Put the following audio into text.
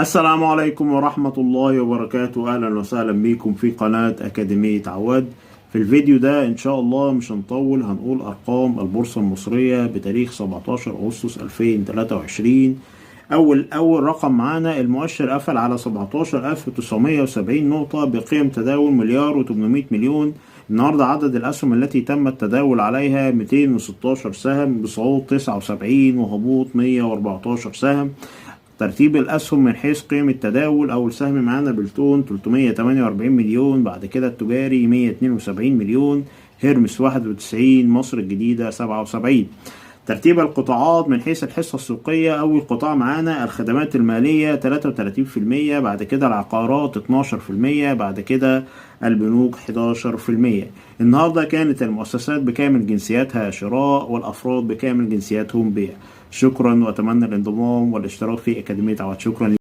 السلام عليكم ورحمة الله وبركاته. أهلا وسهلا بكم في قناة أكاديمية عواد. في الفيديو ده إن شاء الله مش هنطول، هنقول أرقام البورصة المصرية بتاريخ 17 أغسطس 2023. أول رقم معانا، المؤشر قفل على 17,970 نقطة بقيم تداول 1.8 مليار. النهاردة عدد الأسهم التي تم التداول عليها 216 سهم، بصعود 79 وهبوط 114 سهم. ترتيب الأسهم من حيث قيمة التداول: أول سهم معانا بلتون 348 مليون، بعد كده التجاري 172 مليون، هيرمس 91، مصر الجديدة 77. ترتيب القطاعات من حيث الحصة السوقية: أول قطاع معانا الخدمات المالية 33%، بعد كده العقارات 12%، بعد كده البنوك 11%. النهاردة كانت المؤسسات بكامل جنسياتها شراء، والأفراد بكامل جنسياتهم بيع. شكرا، وأتمنى الانضمام والاشتراك في أكاديمية عواد. شكرا.